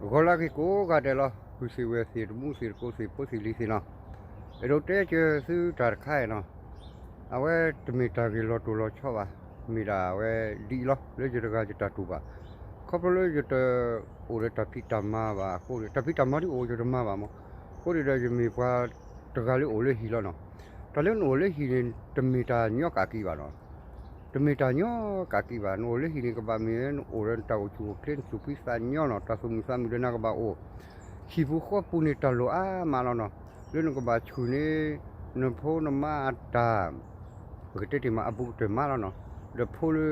ဂီၤလၢအဂ့ၤကိးဂၤဒဲးလီၤ. ပုၢ်သ့ၣ်ဝဲၢ်သ့ၣ် တမူသ့ၣ်တကိးသ့ၣ် ဖိသ့ၣ်လံၤသ့ၣ်နီၤ, အဲၣ်ဒိးတဲက့ၤသုတၢ်တခါအံၤနီၤ, အဝဲတမ့ၢ်တၢ်ဂ့ၢ်လီၤတိၢ်လီၤဆီဘၣ်, မ့ၢ်ဒၣ်အဝဲဒ်အံၤလီၤ. လၢယတဂၤယတၢ်တူၢ်ဘၣ်, ခီဖျိလၢယတအိၣ်ဒီးတၢ်ဖံးတၢ်မၤဘၣ်အဃိန့ၣ်, တၢ်ဖံးတၢ်မၤဒ်အိၣ်ယတမၤဘၣ်မး, အဃိန့ၣ်ဒီး ယမ့ၢ်ပှၤတဂၤလၢအိၣ်လၢဟံၣ်လီၤနီၤ. တၢ်လၢနအိၣ်လၢဟံၣ်န့ၣ် တမ့ၢ်တၢ်ညီကးက့ၤဘၣ်နီၤ. တမ့ၢ်တၢ်ညီကးက့ၤဘၣ်. နအိၣ်လၢဟံၣ်န့ၣ် ကဘၣ်မ့ၢ်နအိၣ်ဒီးနတၢ်အိၣ်ဆူၣ်အိၣ်ချ့ နသူၣ်ဖှံသးညီနီၤ, တၢ်သူၣ်မုာ်သးမုာ်ဒီးနၤကဘၣ်အိၣ်. ဟံၣ်ပူၤဃီပူၤန့ၣ် တၢ်လိၣ်အါမးလီၤနီၤ. လၢနကဘၣ်ဆူၣ်န့ၢ် နဖိနမါအတၢ် ပကတဲတ့ၢ်မး အဘူးကတၢၢ်မးလီၤနီၤ. ဒီးဖိလၢ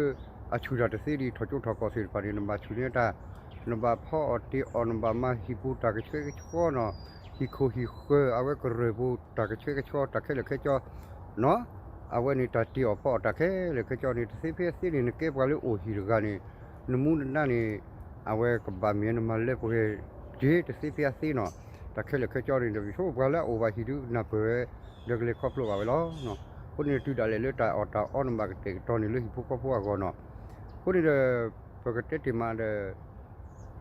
အဆူၣ်တၢ်တသ့ဒံး ထီၣ်ကၠိထီၣ်ကီၢ်သ့ၣ်တဖၣ်န့ၣ် နဘၣ်ဆူၣ်န့ၢ်တၢ်, နဘၣ်ဖီအီၣ်တ့ၢ်အီၣ်, နဘၣ်မၤဟံၣ်ပူၤတၢ်ကဆှဲကဆှီနီၤ, ဟံၣ်ခိၣ်ဟံၣ်ဃၢၤ အဝဲကရၢၢ်ပူၤတၢ်ကဆှဲကဆှီ တၢ်ခဲလၢာ်ခဲဆ့နီၤ, အဝဲန့ၣ်တၢ်တ့ၢ်အီၣ်ဖီအီၣ်တၢ်ခဲလၢာ်ခဲဆ့န့ၣ် တသ့ဖဲသ့န့ၣ် နကဲပှၤလၢအိၣ်ဟံၣ်တဂၤန့ၣ် နမူနဒါန့ၣ် အဝဲကဘၣ်မ့ၢ်နမၤလၢပှဲၤက့ၤ တသ့ဖဲသ့နီၤ. တၢ်ခဲလၢာ်ခဲဆ့န့ၣ်ဒီး ပဆိပှၤလၢအအိၣ်ဘၣ်ဟံၣ်ဒုးနၢ်ပၢၢ်ဝဲ ဒီးကလဲၤခီဖျိဘၣ်ဝဲလီၤ. အဃိန့ၣ် တုၤဒၣ်လဲာ်လၢတၢ်အီၣ်တၢ်အီ နဘၣ်ကတဲာ်ကတီၤန့ၣ် လၢဟံၣ်ဖိဃီဖိအဂီၢ်နီၤ. အဃိန့ၣ်ဒီး ပကတဲတ့ၢ်မးဒီး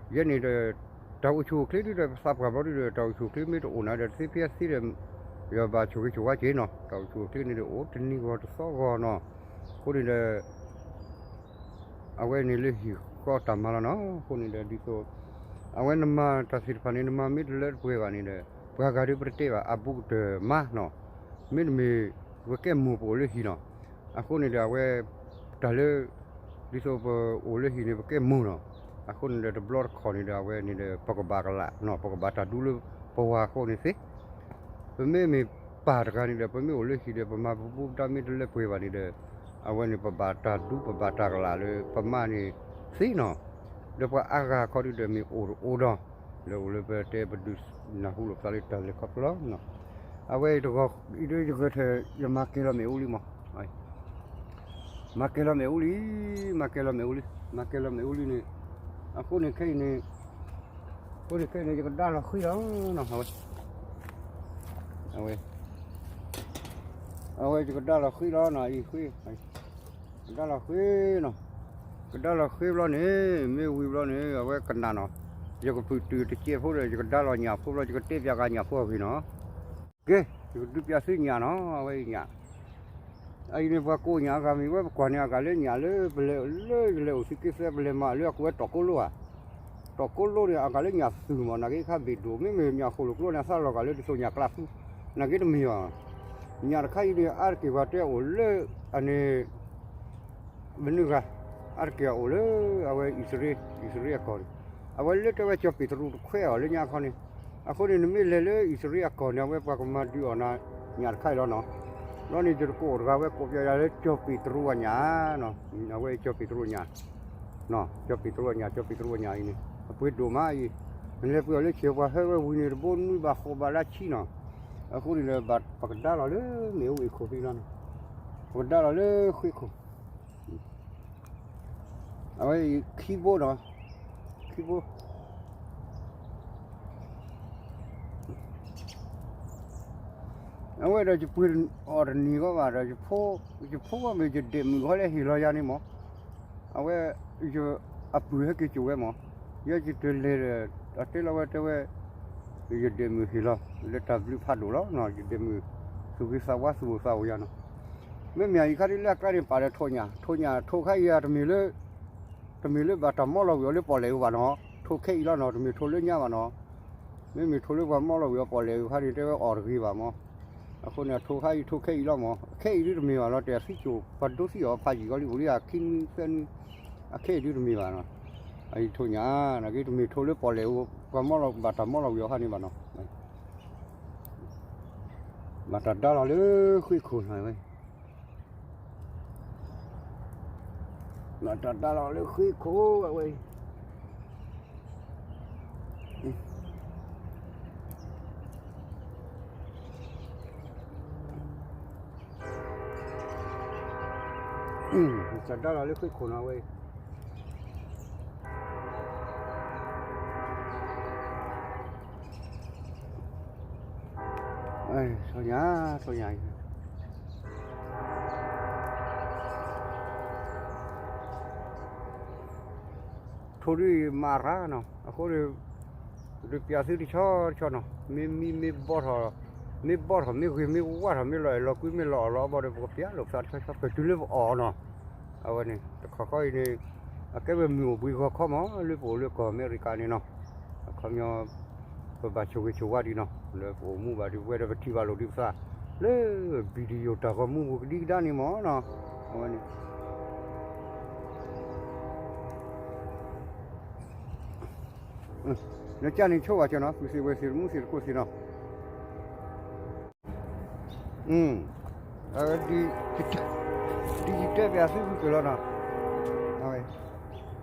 ယဲန့ၣ်ဒီး တၢ်အိၣ်ဆူၣ်အိၣ်ချ့ဒုးဒီး ပသးပှၢ်ဘျီဒုးဒီး တၢ်အိၣ်ဆူၣ်အိၣ်ချ့မ့ၢ်တအိၣ်နၤဒီး တသ့ဖဲသ့ဒီး ယဘၣ်ဆိၣ်ဂ့ၤဆိၣ်ဝါက့ၤနီၤ. တၢ်အိၣ်ဆူၣ်အိၣ်ချ့န့ၣ်ဒီး အိၣ်တနံၤဂီၤတသီဂီၤနီၤ. အဃိန့ၣ်ဒီး အဝဲန့ၣ်လၢဟံၣ်ဃီတၢ်မၤလီၤနီၤ. အဃိန့ၣ်ဒီးဒ်သိး အဝဲနမၤတၢ်သ့ၣ်တဖၣ်န့ၣ် နမၤမ့ၢ်တလၢတပှဲၤဘၣ်န့ၣ်ဒီး ပှၤဂၤဒုးပတတဲဘၣ် အဘူးကတၢၢ်မးနီၤ. မ့တမ့ၢ် ပကဲမိၢ်ပအိၣ်လၢဟံၣ်နီၤ. အဃိန့ၣ်ဒီး အဝဲ တၢ်လၢ ဒ်သိးပအိၣ်လၢဟံၣ်န့ၣ် ပကဲမိၢ်နီၤ. အဃိန့ၣ်ဒီး တဘျီတခီၣ်န့ၣ်ဒီး အဝဲန့ၣ်ဒီး ပကဘၣ်ကလာ်နီၤ, ပကဘၣ်တၢ်ဒူလၢပဝၤအဃိန့ၣ်သ့ ပမ့မ့ၢ်ပၢ်တဂၤန့ၣ်ဒီး ပမ့ၢ်အိၣ်လၢဟံၣ်ဒီး ပမၤပဘူးပဒါမ့ၢ်တလၢပှဲၤဘၣ်န့ၣ်ဒီး အဝဲန့ၣ် ပဘၣ်တၢ်ဒူ ပဘၣ်တၢ်ကလာ်လၢပမါန့ၣ်သ့နီၤ. ဒီးပှၤအါဂၤခီဒုဒီးမ့ၢ်အိၣ်တအိၣ်ဒီး လၢအိၣ်လၢပတဲပဒုးနၢ်ဟူလိာ်ပသးလၢတၢ်လဲၤခီဖျိလီၤ. အဝဲတဂီၤအံၤဒုး ယဂဲၤထၢၣ် ယမၤကဲၤလီၤမ့ၣ်အူလံမး မၤကဲၤလီၤမ့ၣ်အူလံ, မၤကဲၤလီၤမ့ၣ်အူလံ, မၤကဲၤလီၤမ့ၣ်အူလံန့ၣ်, အဃိန့ၣ်ခဲအံၤန့ၣ်, အဃိန့ၣ်ခဲအံၤန့ၣ် ယကဒါလီၤဃ့လီၤနီၤ, အဝဲ, အဝဲ, အဝဲယကဒါလီၤဃ့လီၤနီၤ, အံၤဃ့, ကဒါလီၤဃ့နီၤ, ကဒါလီၤဃ့ဘျီန့ၣ် မ့ၢ်ဝံၤဘျီန့ၣ် အဝဲကနၣ်နီၤ, ယကပုၢ်တုာ်တစဲးဖိဒီး ယကဒါလီၤညၣ်ဖိဘျီ ယကတဲပၠးက့ၤညၣ်ဖိအဂ့ၢ်နီၤ. ကဲ, ယကဒုးပၠးသုညၣ်နီၤ, အဝဲအံၤညၣ်, အအံၤန့ၣ် ပှၤကိးညၣ်အဂၤမ့ၢ်ဝဲ ပကွၢ်န့ၣ်အဂၤလၢညၣ်လၢ ပလဲၤလၢယလဲၤအိၣ်သုးက့သၢ ပလဲၤမၤလၢအကိးဝဲတီၢ်ကိလိဧါ, တီၢ်ကိလိန့ၣ် အဂၤလၢညၣ်သုးမး, နာ်က့ခါဘ့ၣ်ဒိၣ် မ့မ့ၢ်ညၣ်ဃိၣ်လိာ်ကျိန့ၣ် အသးလီၤဂာ်လၢဒ်သိးညၣ်ကျးသူ, နာ်က့တမ့ၢ်ဘၣ်, ညၣ်တခါအံၤန့ၣ် အါတက့ၢ်ပှၤတဲအိၣ်လၢ အန့ၣ် မနုၤဂၤ, အါတက့ၢ်အအိၣ်လၢ အဝဲအံၣ်စရ့လး, အံၣ်စရ့လးအကီၢ်န့ၣ်, အဝဲလၢတဲဝဲကၠီၣ်ပ့းတရူးတခွဲးအီၤလၢညါခီန့ၣ်, အဃိန့ၣ် နမ့ၢ်လဲၤလၢအံၣ်စရ့လးအကီၢ်န့ၣ် အဝဲပှၤကမၤဒုးအီၣ်နၤညၣ်တခါအံၤလီၤနီၤ, ဘျီန့ၣ် ယတကိးအိၣ်တဂၤဝဲကိးပၠးယၤလၢကၠီၣ်ပ့းတရူးအညၣ်, အဝဲကၠီၣ်ပ့းတရူးအညၣ်, ကၠီၣ်ပ့းတရူးအညၣ်, ကၠီၣ်ပ့းတရူးအညၣ်အံၤန့ၣ် အပှ့ၤဒိၣ်မးအံၤ, နလဲၤပှ့ၤအီၤလၢဆဲးပှၤဟဲဝဲဝံၤန့ၣ် တဘိနွံဘၣ်ဃိးဘၣ်လၢဆံနီၤ, အဃိန့ၣ်ဒီး ပကဒါလီၤလၢမ့ၣ်အူအ့ၣ်ခိၣ်သ့လီၤနီၤ, ပကဒါလီၤလၢဃ့ခိၣ် အဝဲအံၤခံဘိဒီး, ခံဘိ, အဝဲဒီးယပှ့ၤအီၤတနံၤဃီဘၣ်ဒီး ယဖိ, ယဖိဘၣ်မ့ၢ်ယဒဲးမုၣ်ဃီလၢ ဟ့ၣ်လီၤယၤန့ၣ်မး, အဝဲ ယအပုၢ်ဟဲက့ၤစိာ်ဝဲမး, ယဲယတလဲၤဒီး အတဲလီၤဝဲတဲဝဲ ယဒဲးမုၣ်ဟ့ၣ်လီၤ လၢတၢ်ဘျုးဖးဒိၣ်လီၤ, ယဒဲးမုၣ် သူၣ်ဂ့ၤသးဝါသူၣ်အိၣ်သးအိၣ်ယၤနီၤ, မ့မ့ၢ်အံၤခါဒ်လၢအကျါန့ၣ် ပာ်ဒီးထိၣ်ညၣ်, ထိၣ်ညၣ်ထိၣ်ခါအံၤတမ့ၢ်လၢ, တမ့ၢ်လၢဘၣ်တၢ်မီလီၤဝံၤအီၤလၢပီၣ်လဲၣ်အူဘၣ်နီၤ, ထိၣ်ခဲအံၤလီၤနီၤ, တမ့ၢ်ထိၣ်လၢညါဘၣ်နီၤ, မ့မ့ၢ်ထိၣ်လၢပှၤမီလီၤဝံၤအီၤပီၣ်လဲၣ်အူခါန့ၣ် တဲဝဲအီၣ်တဂ့ၤဘၣ်မး, အဃိန့ၣ် အထိၣ်ခါအံၤထိၣ်ခဲအံၤလီၤမး, ခဲအံၤဒုတမ့ၢ်ဘၣ်လီၤ, တဲသံစိာ် ပှၤဒိသံအီၤဖးယံာ်ဂီၤလံ အိၣ်လံအခံနွံသၢနွံ, အခဲအံၤဒုတမ့ၢ်ဘၣ်နီၤ, အအံၤထိၣ်ညၣ်, နာ်က့တမ့ၢ်ထိၣ်လၢပီၣ်လဲၣ်အူ ပှၤမီလီၤ ဘၣ်တၢ်မီလီၤဝံၤအီၤခါန့ၣ်ဘၣ်နီၤ ဘၣ်တၢ်ဒါလီၤလၢဃ့ခိၣ်နီၤဝဲ, ဘၣ်တၢ်ဒါလီၤလၢဃ့ခိၣ်ဝဲ, တၢ်ဒါလီၤလၢဃ့ခိၣ်နီၤဝဲ, ထိၣ်ညၣ်, ထိၣ်ညၣ်, ထိၣ်ဒုးမၤရၣ်နီၤ, အဃိန့ၣ် ဒုးပျးသုတဆီတဆီနီၤ, မ့ၢ်မံမ့ၢ်ဘီၣ်ထီၣ်, မ့ၢ်ဘီၣ်ထီၣ်မ့ၢ်ဂ့ၤမ့ၢ်ဝါထီၣ်မ့ၢ်လီၤအဲၣ်လီၤကွံမ့ၢ်လီၤအီၣ်လီၤအီဘီဒီး ပကပျးလိာ်ပသးတဆီတဆီ ပတုၤလၢပအီၣ်နီၤ. အဝဲန့ၣ် တခီခီအံၤန့ၣ် အကဲဝဲမုၢ်အိၣ်ဘှံးဂီၤခီမး လၢပအိၣ်လၢကီၢ်အမဲရကၤန့ၣ်နီၤ. အခီပညီ ပဘၣ်ဆိၣ်ဂ့ၤဆိၣ်ဝါဒံးနီၤ လၢပအိၣ်မူဘၣ်ဒံး ပဝဲဒီးပထံၣ်ဘၣ်လိာ်ဒံးပသး လၢ video တၢ်ဂီၤမူပူၤကဒံကဒါန့ၣ်မးနီၤ. အဝဲန့ၣ် နကၢ်န့ၣ်ဆိဘၣ်ကၠီနီၤ သူၣ်စ့ၢ်ဝဲစ့ၢ်တမူစ့ၢ်တကိးစ့ၢ်နီၤ. အဝဲ ဒ်ယတဲပၠးသုဖုကၢၢ်လီၤနီၤ, အဝဲ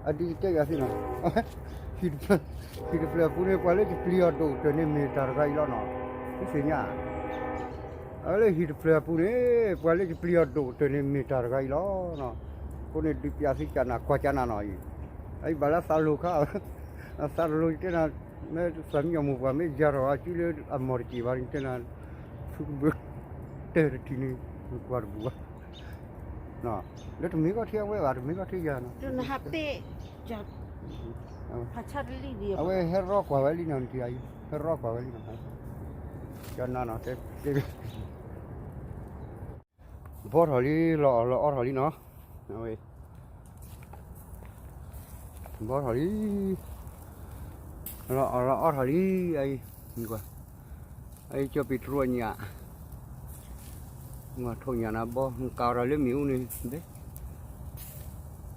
အဒ်ယတဲပၠးသုနီၤ, ဟံၣ်တဖျၢၣ်အပူၤန့ၣ် ပှၤလၢယပျံၤအီၤဒိၣ်ကတၢၢ်န့ၣ်မ့ၢ်တၢ်တဂၤအံၤလီၤနီၤ, သုသ့ၣ်ညါ အဝဲလၢဟံၣ်တဖျၢၣ်အပူၤန့ၣ် ပှၤလၢယပျံၤအီၤဒိၣ်ကတၢၢ်န့ၣ်မ့ၢ်တၢ်တဂၤအံၤလီၤနီၤ. အဃိန့ၣ်ဒုးပၠးသုကၠးနၤကွၢ်ကၠးနၤနီၤအံၤ, အအံၤဘၣ်လၢအသးလိၤခါ, အသးတလိၤယတဲနၤ, မ့ၢ်သးမံအီၣ်မိၢ်ပှၢ်မ့ၢ်ယၤထီၣ်အစုလၢအမီၢ်တက့ၢ်ဘၣ်န့ၣ် တဲနၤ, ဖုကဘၢ တဲတထံၣ်န့ၣ် ကွၢ်တဘူၣ်ဘၣ် လၢတမ့ၢ်ကီၢ်ထံအဝဲဘၣ် တမ့ၢ်ကီၢ်ထံယၤနီၤ, အဝဲဟဲရီကွၢ်ဝဲလံနီၤ နထံၣ်အံၤ ဟဲရီကွၢ်ဝဲလံနီၤ, ကၠီနၤနီၤ တဲ ဘီထီၣ်လံ လီၤအီၣ်လီၤအီထီၣ်လံနီၤ, အဝဲ ဘီထီၣ်လံ လီၤအီၣ်လီၤအီထီၣ်လံ, အအံၤ ကွၢ်, အအံၤကၠီပ့းတရူးအညၣ်, ထိၣ်ညၣ်နၤဘီ နကးအီၤတၢ်လၢမ့ၣ်အူန့ၣ်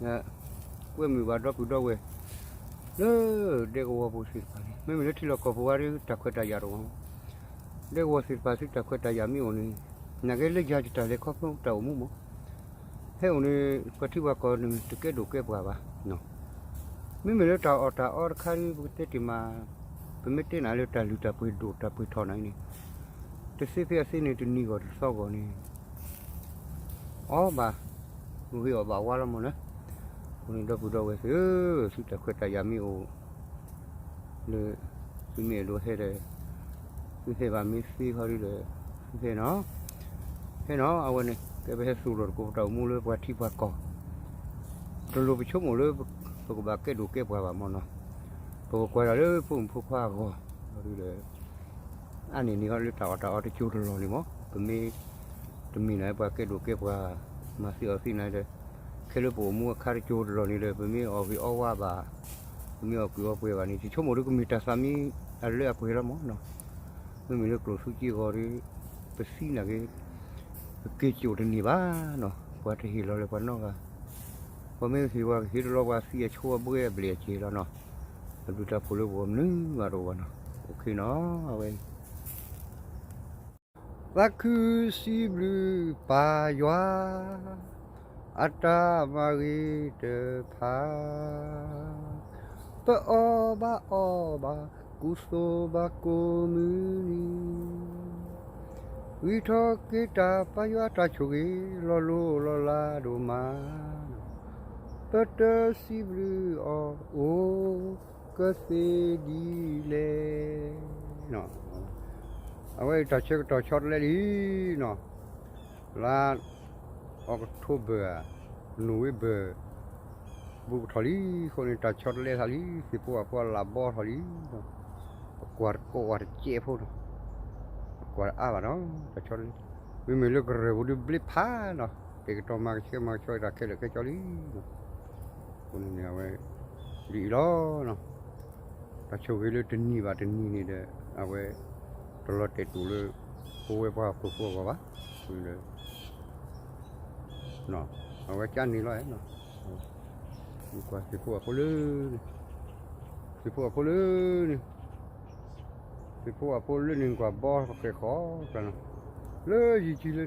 ဘဲ ကွဲမုာ်ဘၣ်ဒီပုၢ်ဒီဝဲၢ် လၢဒဲကဝီၤပူၤသ့ၣ်တဖၣ်န့ၣ် မ့မ့ၢ်လၢထံလီၢ်ကီၢ်ပူၤဝဲဒၣ် တၢ်ခွဲးတၢ်ယာ်တအိၣ်မး, ဒဲကဝီၤသ့ၣ်တဖၣ်သုတၢ်ခွဲးတၢ်ယာ်မ့ၢ်အိၣ်န့ၣ် နာ်က့လၢယၤယတၢ်လဲၤခီဖျိတၢ်အိၣ်မူမး, ဟဲအိၣ်န့ၣ် ပှၤထံပှၤကီၢ်န့ၣ်တကဲဒိၣ်ကဲပှၢ်ဘၣ်, မ့မ့ၢ်လၢတၢ်အီၣ်တၢ်အီတခါဒ် ပကတဲတ့ၢ်မး, ပမ့ၢ်တဲနၤလၢတၢ်လုၢ်တၢ်ပှ့ၤဒိၣ်တၢ်ပှ့ၤထီၣ်နၤအံၤန့ၣ်, တသ့ဖဲအသ့န့ၣ် တနံၤဂီၢ်တသီဂီၢ်န့ၣ် အီၣ်ဘၣ်, ဂ့ၤအီၣ်ဘၣ်ဝါလီၤမးနီၤ, အဃိန့ၣ်ဒီပုၢ်ဒီဝဲၢ်သ့ၣ်ဧၢ, သုတၢ်ခွဲးတၢ်ယာ်မ့ၢ်အိၣ် လၢ သုမ့ၢ်အဲၣ်ဒိးဟဲဒီး သုဟဲဘၣ်မ့ၢ်သ့ခီဒ်ဒီး သုဟဲနီၤ, ဟဲနီၤ အဝဲန့ၣ် ကဲပဟဲသူၣ်ထီၣ်သကိးပတၢ်အိၣ်မူလၢပှၤထံပှၤကီၢ်, တလိၣ်ပဆိကမိၣ်လၢ ပကဘၣ်ကဲဒိၣ်ကဲပှၢ်ဘၣ်မးနီၤ, ပကကွၢ်တၢ်လၢဖိမုၣ်ဖိခွါအဂီၢ်, ဒီး အါန့ၢ်န့ၢ်ဟီလၢတၢ်အီၣ်တၢ်အီတကၠိတလီၢ်န့ၣ်မး, ပမ့ၢ် တမ့ၢ်လၢပှၤကဲဒိၣ်ကဲပှၢ် မၤသ့အီၣ်သ့နၤဒီး ခဲလၢပအိၣ်မူအခါတကၠိတလီၢ်န့ၣ်ဒီး ပမ့ၢ်အီၣ်ဂ့ၤအီဝါဘၣ်, ပမ့ၢ်အီၣ်ကုၢ်အီပှဲၤဘၣ်န့ၣ် ယဆိကမိၣ်ဒီးကမ့ၢ်တၢ်သးမံအလၢအပှဲၤလီၤမးနီၤ, မ့မ့ၢ်လၢကျိၣ်သူက့ဂီၤဒီး ပသံနာ်က့ ပက့ၤကၠိၣ်တန့ၢ်ဘၣ်နီၤ, ပှၤတဟ့ၣ်လီၤလၢပှၤနီတဂၤ, ပှၤမ့ၢ်ဟ့ၣ်ဝဲကဟ့ၣ်တလီၤပှၤသံအဆိအဘှဲအဘျဲၣ်အက့ၤလီၤနီၤ, အဘျုးတၢ်ဖှိၣ်လၢပဂီၢ်မနုၤဘၣ်တအိၣ်ဘၣ်နီၤ, အိၣ်ခ့နီၤ အဝဲ သးခုစံးဘျုးပၢ်ယွၤ အတၢ်မၤဂ့ၤတဖၣ်, ပအီၣ်ဘၣ်အီဘၣ် ကူသိးဘၣ်ကိးမုၢ်နံၤ, ဂံၢ်ထီၣ်က့ၤတၢ်ပၢ်ယွၤတၢ်ဆိၣ်ဂ့ၤ လီၤလိၤလီၤလးဒိၣ်မး, ပတစံးဘျုးအီၤအိၣ်ကသ့ဒ်လဲၣ်. အဝဲအံၤတၢ်ဆၢကတီၢ်ဆီတလဲလံနီၤ, လါ October ဧါ, November ဘူးကထီၣ်လံ, အဃိန့ၣ် တၢ်ဆီတလဲသးလံ, သ့ၣ်ဖိဝၣ်ဖိအလၢ်ဘီထီၣ်လံ, ပကွၢ်တကိးဝဲတစဲးဖိနီၤ, ပကွၢ်တအါဘၣ်နီၤ, တၢ်ဆီတလဲ, မ့မ့ၢ်လၢကရၢၢ်ပူၤဒုးဘျ့ဖးနီၤ, တဲာ်ကတီၤမၤကဆှဲမၤကဆှီတၢ်ခဲလၢာ်ခဲဆ့လံ အဃိန့ၣ်န့ၣ် အဝဲ ဒ်အံၤလီၤ. တၢ်ဆိၣ်ဂ့ၤလၢတနံၤဘၣ်တနံၤန့ၣ်ဒီး အဝဲ တလီၤတဲာ်တူာ်လၢ ပဝဲပှၤဟီၣ်ခိၣ်ဖိအဂီၢ်ဘၣ်. အဝဲကန့ၣ်လီၤ. ကွၢ်သ့ၣ်ဖိအဖိလၢ သ့ၣ်ဖိအဖိလၢန့ၣ် သ့ၣ်ဖိအဖိလၢန့ၣ် ကွၢ်ဘီဃဲၤဃီ လၢယံၤကံလၢန့ၣ် ဘီထီၣ်လံ.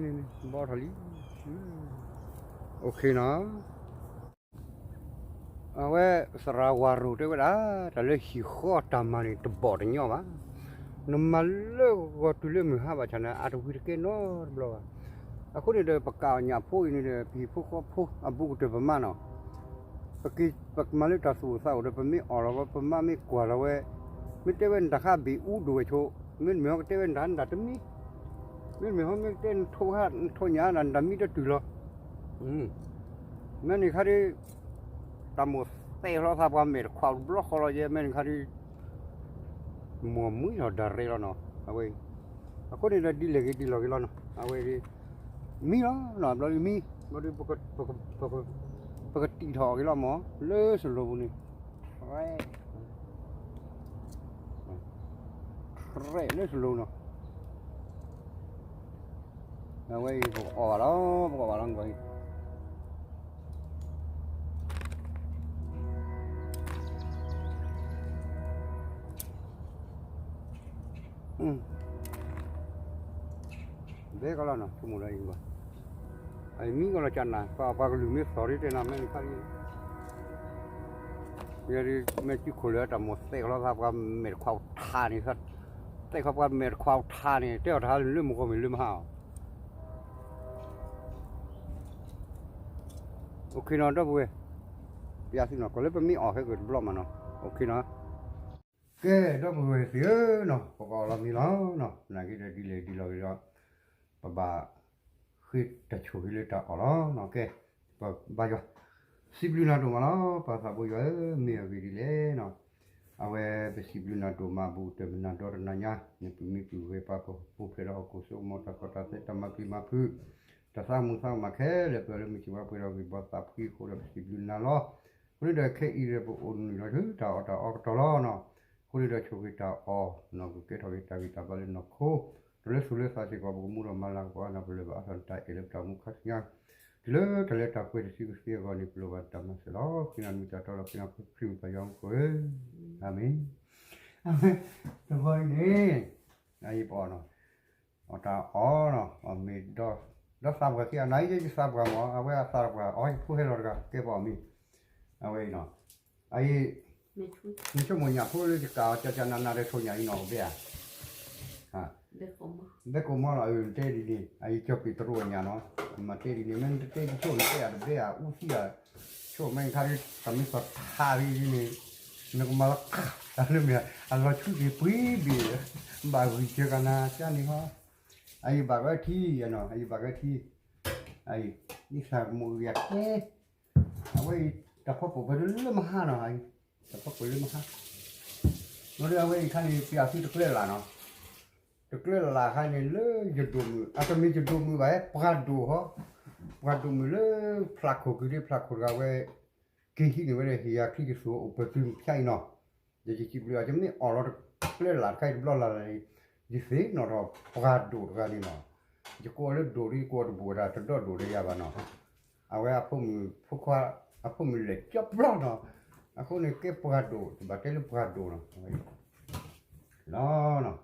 အိၣ်ခ့နီၤ. အဝဲသရၣ်ဝၤရိၤတဲဝဲဒၣ် တၢ်လၢဟံၣ်ဃီတၢ်မၤန့ၣ် တဘီၣ်တညီဘၣ်. နမၤလၢဂီၤတုၤလၢမုၢ်ဟါဘၣ်ဆၣ်န့ၣ် အတဝံၤတကဲနီတဘျီဘၣ်. အဃိန့ၣ်ဒီး ပကးအီၣ်ညၣ်ဖိအံၤန့ၣ်ဒီး ပဟံၣ်ဖိဃီဖိအဘူးကတၢၢ်ပမါနီၤ. ပက့ၤပမၤလၢတၢ်သူၣ်အိၣ်သးအိၣ်ဒီး ပမ့ၢ်အီၣ်လီၤဝဲ ပမါမ့ၢ်ကွၢ်လီၤဝဲ, မ့ၢ်တဲဝဲနတၢ်ဃါဘ့ၣ်အူဒိၣ်ဝဲဆိ, မ့တမ့ၢ်ဟီကတဲဝဲနတၢ်နတၢ်တမံ, မ့တမ့ၢ်ဟီမ့ၢ်ကတဲနထိၣ်ညၣ်နတၢ်မံတတုၤလီၤ. မ့ၢ်န့ၣ်ခါဒ် တၢ်မိၣ်သဲးလီၤသးပှၤမဲာ်တခွးဘျီဃီလီၤယဲ မ့ၢ်န့ၣ်ခါဒ် မိၢ်မုၢ်လီၤဒၣ်ရဲလီၤနီၤ အဝဲအံၤ, အဃိန့ၣ်ဒီးဒ်လဲၣ်ဂ့ၤဒ်လဲၣ်ဂ့ၤလီၤနီၤ အဝဲဒ် မံလီၤနီၤ ဘျီဒ်မံ ဘျီဒ် ပကတံၢ်ထီၣ်အီၤက့ၤလီၤမၢ် လၢစလိပူၤန့ၣ် ရဲလၢစလိနီၤ အဝဲအံၤ ပကအီၣ်ဘၣ်လီၤ ပကအီၣ်ဘၣ်လီၤ နကွၢ်အံၤ ဘဲကီလီၤနီၤ ဆိကမိၣ်ဒီးအံၤဘၣ်, အမံကီလီၤကနၤ ပှၤကလုာ်မ့ၢ်သီၣ်ရ့တဲနၤ မ့ၢ်နခါလံ, မ့ၢ်စုခိၣ်လၢတၢ်မိၣ်သဲးကလီၤသး ပှၤမဲာ်တခွါအိၣ်ထါန့ၣ်, သဲးခီပှၤမဲာ်တခွါအိၣ်ထါန့ၣ် တဲအီၤတဟါလၢမုၢ်ဂီၢ်မ့ၢ်လၢမဟါအီၤ OKနီၤ ဒီပုၢ်ဝဲၢ်, ပျးသုနီၤ ကီးလၢပမ့ၢ်အီၣ်ဟဲက့ၤတဘျီမးနီၤ, OKနီၤ, ကဲ ဒီပုၢ်ဝဲၢ်သ့ၣ်ဧၢနီၤ ပကအီၣ်လီၤမံလီၤနီၤ, နာ်က့ဒီးဒ်လဲၣ်ဒ်လဲၣ်ဂ့ၤဒီး ပဘၣ်ဃ့တၢ်ဆိၣ်ဂ့ၤလၢတၢ်အီၣ်လီၤနီၤ, ကဲ ပဘါယွၤ စံးဘျုးနၤဒိၣ်မးလီၤ ပၢ်သးဘိယွၤဧၢ, မ့ၢ်အဂ့ၢ်ဒ်လဲၣ်နီၤ, အဝဲပစံးဘျုးနၤဒိၣ်မး ဘူးတၢၢ်မုၢ်နၤဒီတနၤညါ, နပမံပူၤဂ့ၤပှၤ ပပူၤဖျဲးဒီးဟီၣ်ခိၣ်စိကမီၤ တၢ်ကီတၢ်ခဲတၢ်မၤပျံၤမၤဖုး, တၢ်သးမုာ်သးမးခဲလၢာ် ပှၤလၢမုၢ်ဆ့ၣ်ဝါပှဲၤဒီးဂံၢ်ဘါသးဖှံအဃိဒီး ပစံးဘျုးနၤလီၤ. အဃိန့ၣ်ဒီးခဲအံၤဒီးပအိၣ်နုာ်လီၤဆူတၢ်အီၣ်တၢ်အီကတီၢ်လီၤနီၤ, အဃိန့ၣ်ဒီးဆိၣ်ဂ့ၤတၢ်အီၣ်နီၤ ကကဲထီၣ်က့ၤတၢ်ဂံၢ်တၢ်ဘါလၢနီၢ်ခိ, ဒီးလၢသူၣ်လၢသးစ့ၢ်ကီး ပကမူဒီးမၤလၤကပီၤအါနီၤ ပလၢၢ်ဘၣ်အါထီၣ်နတၢ်အဲၣ်လၢပတၢ်အိၣ်မူခါဆူညါ တုၤလၢတၢ်လဲၤတၢ်ပှဲၤတဆံကသ့အဂီၢ်န့ၣ် ပလိၣ်ဘၣ်တၢ်မၤစၢၤလီၤ. ဃ့နၤမ့ၢ်တၢ်တီလီၤ ဃ့နၤခရံာ်မ့ၢ်ပၢ်ယွၤမူခိၣ်ဧၢ, အၤမ့ၣ်. အဝဲတဘျီအံၤန့ၣ် အအံၤပအီၣ်နီၤ, အီၣ်တၢ်အီၣ်နီၤ အီၣ်မ့ၤဒီး ဒီးသးပှၢ်ခံဂၤ နၤအံၤယသးပှၢ်မး အဝဲအသးပှၢ် အီၣ်ယဖိဟဲလီၤတဂၤ ကဲပအီၣ်မ့ၤ, အဝဲအံၤနီၤ, အအံၤ နဆိကမိၣ်ညၣ်ဖိလၢယကးအီၤကကနနၤဒီးဆိၣ်ညၣ်အံၤနီၤ ကဘဲဧါ ဘဲကိးမီလီၤ အၢ နတဲဒ်န့ၣ် အအံၤကၠီပ့းတရူးအညၣ်နီၤ, မၤတဲဒ်န့ၣ် မ့ၢ်နတတဲဒ်ဆိၣ်နတဲယၤတဘဲဧါ အူသံဧါ, ဆိၣ်မ့ၢ်ခါဒ် တၢ်မ့ၢ်သီၣ်ထးဒ်န့ၣ် နကမၤလီၤခါ တၢ်လၢမ့ၢ် အလီၤဆူက့ၤပှံၤဘ့ၣ် ဘၣ်ဂံၢ်စၢၤကနၤကၠါန့ၣ်ဟီ, အအံၤဘၣ်ကဲထံနီၤ အအံၤဘၣ်ကဲထံ, အအံၤ နသးကမိၣ်ဂ့ၤအတဲ အဝဲအံၤ တၢ်ဖီခိၣ်ပှဲၤလၢမဟါနီၤ, တၢ်ဖီခိၣ်လၢမဟါ, ဒီးအဝဲအံၤခါန့ၣ် ပျးသုတကျဲလၢ်နီၤ, တကျဲလၢ်ခါန့ၣ်လၢယဒိၣ်မုၣ် အတမ့ၢ်ယဒိၣ်မုၣ်ဘၣ် ပှၤဒိၣ်ဟီ, ပှၤဒိၣ်မုၣ်လၢဖျးခိၣ်က့ၤဒ်ဖျးခိၣ်တဂၤဝဲ, က့ၤဟံးန့ၢ်ဝဲဒၣ်ဟ့ၣ်ယၤချံကသိးအိၣ်ပှဲၤသုဖၠါအံၤနီၤ, ယယစံးဘျုးအီၤ ယမ့ၢ်အီၣ်လီၤတကျဲလၢ်တခါအံၤတဘျီလၢ်လၢ်န့ၣ်, ယသ့ၣ်နီၣ်ထီၣ်ပှၤဒိၣ်တဂၤန့ၣ်နီၤ, ယကိးအီၤလၢဒိၣ်ဒီး ယကိးအီၤတဘူးဝဲဒၣ် တဒီဒိၣ်ဒီးယၤဘၣ်နီၤ, အဝဲအဖိမုၣ်ဖိခွါ အဖိမုၣ်လဲၤကၠီပျီနီၤ, အဃိန့ၣ်ကဲပှၤဒိၣ် တဘၣ်တဲလၢပှၤဒိၣ်နီၤ, လီၤနီၤ,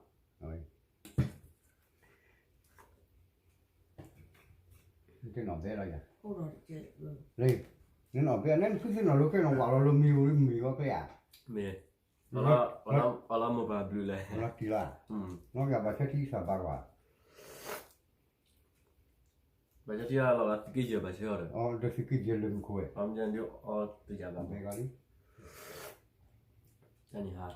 တနီၣ်ဘဲလီၤယၤ, လၢ နနီၣ်ဘဲ နနဖုသ့ၣ်နီၣ်လိၤကဲနီၤ ဝးလီၤလိၤမံၤဝံၤမံၤဂီၢ်ကျဲဧါ, မ့ၢ်, အလီၤမိၢ်ပှၢ်ဘျုးလဲၣ်, လီၤတံၢ်လီၤ, နီၢ်ကဘၣ်ဆၢထံသးဘၣ်ကွၢ် ဘၣ်ဆၢထံလီၤ သုးက့ယဲၢ်ဘၣ်ဆၢထံဒီး, ဒီးသုးက့ယဲၢ်လၢမူခိၣ်ဝဲ, အမ့ၢ်တၢ်ဒုးအီတယၤဘၣ်, ဘဲဂီၤလံ, တၢ်န့ၣ်ဟ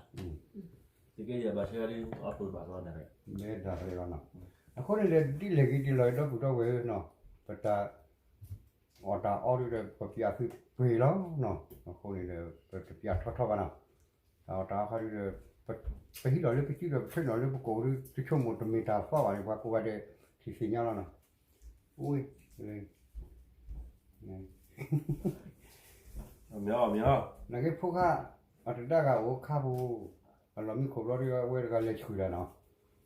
ါ, သုးက့ယဲၢ်ဘၣ်ဆၢထံ အီၣ်တဘၣ်လီၤဒၣ်ရဲၣ်, မ့ၢ်ဒၣ်ရဲၣ်လီၤနီၤ, အဃိန့ၣ်ဒီး ဒ်လဲၣ်ဂ့ၤဒ်လဲၣ်ဂ့ၤ ဒီပုၢ်ဒီဝဲၢ်နီၤ, ပတၢ် အီၣ်တၢ်အီဒုဒီး ပပျးသုပှ့ၤလီၤနီၤ, အဃိန့ၣ်ဒီး ပတပျးထီထီဘၣ်နီၤ, တၢ်အီၣ်တၢ်အီခါဒုဒီး ပဟံးလီၤလၢပစုဒီး ပဆၢနီၤလၢပကိာ်ဒု တဆိကမိၣ်တမ့ၢ်တၢ်သီဘၣ်န့ၣ် ပှၤကိးဂၤဒဲး ထံၣ်သ့ၣ်ညါလီၤနီၤ, အိၣ် မ့ၢ်အီၤမ့ၢ်အီၤ, နက့ဖိခါ အတဒါဂၤအိၣ်ခါပူၤ, အလီၤမံခိၣ်ဘျီဒီး အဝဲတဂၤလဲၤဆှုၣ်တၢ်နီၤ,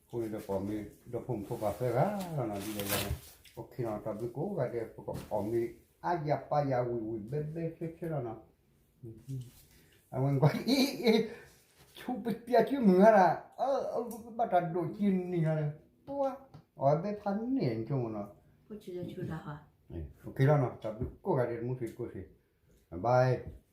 အဃိန့ၣ်ဒီး ပအီၣ်မ့ၤ ဒီဖိမုၣ်ဖိခွါသၢဂၤလီၤနီၤ, ဒ်လဲၣ်ဂ့ၤန့ၣ်, အိၣ်ခ့နီၤ တၢ်ဘျုးကိးဂၤဒဲး ပကအီၣ်မ့ၤ အါယၤပါယၤဝံၣ်ဝံၣ်ဘဲဘဲဆၢဆၢလီၤနီၤ, အဝဲကွၢ်အံၤ ဆူပျးစုမုၢ်ဟါဒၣ်, ဘၣ်တၢ်ဒိၣ်က့ၤနံၤနီၤ, ပှၤ အီၣ်ဝဲဘဲဖးန့ၢ်ဆိကမိၣ်နီၤ, အိၣ်ခ့လီၤနီၤ တၢ်ဘျုးကိးဂၤဒဲး တမူသ့ၣ်ကိးသ့ၣ်, bye bye.